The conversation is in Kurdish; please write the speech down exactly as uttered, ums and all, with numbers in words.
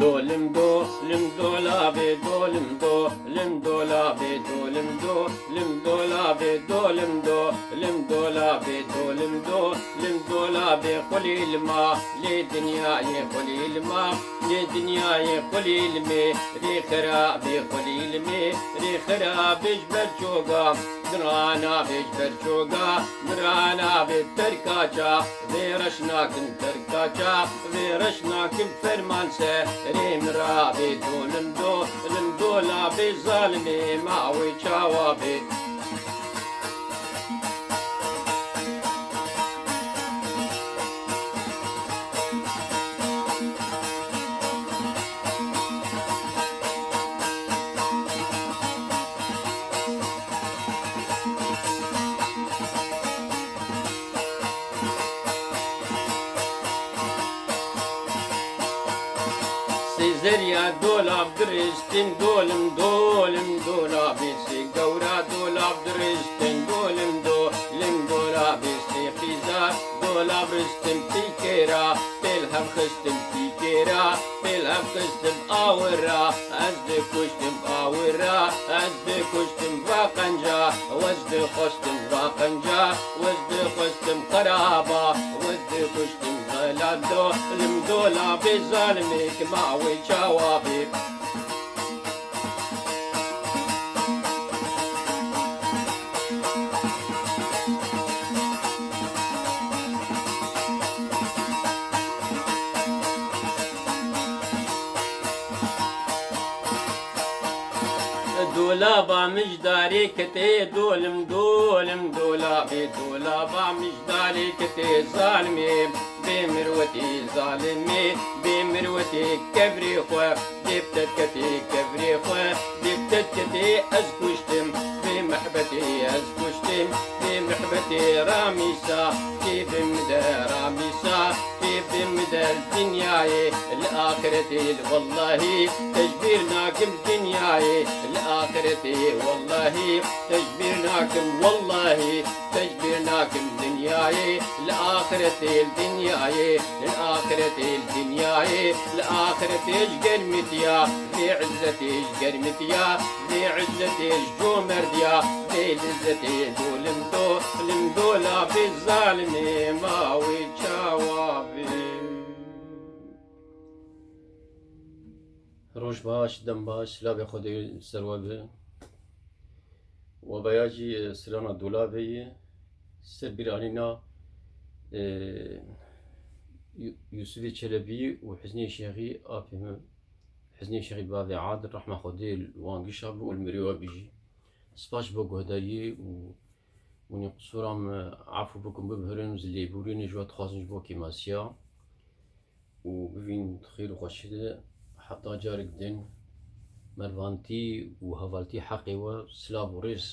Dolim do, lim dola be, dolim do, lim dola be, dolim do, lim dola be, dolim do, lim dola be, dolim do, lim dola be, xulî lima, lê dinyayê xulî lima, lê dinyayê xulî limê, rê xirabê xulî limê, rê xirabê ji ber çoga, mirana be ji ber çoga, mirana be terka ça, vê reş nakin terka ça, vê reş nakin ferman serê min rabê, dolim do, lim dola bê zalimê, ma wê çawa bê. Sêzeriya dolab diristin, dolim dolim dolabê sê gewra dolab diristin, dolim dolim dolabê sê xîza dolab ristin pîkêra, pêl hev xistin pîkêra, pêl hev xistin awira, ez dikuştim awira, ez dikuştim va qenca, wez dixwestim va qenca, wez dixwestim qeraba, wez dikuştim xelal do, lim dola bê zalimê ki ma wê çawa bê. Dolaba mijdarê kitê dolim dolim dolabê, dolaba mijdarê kitê zalimê, bê mirwetê zalimê, bê mirwetê kevrê xwe, dê bi te diketê kevrê xwe, dê bi te diketê ez kuştim, bê mihbetê ez kuştim, bê mihbetê ramîsa, kê bi min de ramîsa, kê bi min de dinyayê, li axiretê li wellahî, te ji bîr nakim dinyayê, li axiretê wellahî, te ji bîr nakim wellahî, te ji bîr nakim dinyayê, li axiretê li dinyayê, li axiretê li dinyayê, li axiretê ji germitiya, vê izzetê ji germitiya, vê izzetê ji comerdiya, vê lizzetê dolim do, lim dola bê zalimê ma wê çawa bê. Roj baş, dem baş, silavê Xwedê ser we be. Weveya jî, e, strana Dolabê ye. Ser bîranîna, e, Yu-, Yûsifê Çelebî û Husnê Şêxî, apê min Husnê Şêxî bavê Adil, rehma Xwedê li wan gişa bi û li mirê we bijî. Spas ji bo guhdariyê û hûn ê qisûra min efû bikin, bibihîrin, ji lêborînê ji we dixwazin ji bo kêmasiya. û bivîn di xêr û xweşî de heta carek din mervantî û hevaltî heqê we silav û rêz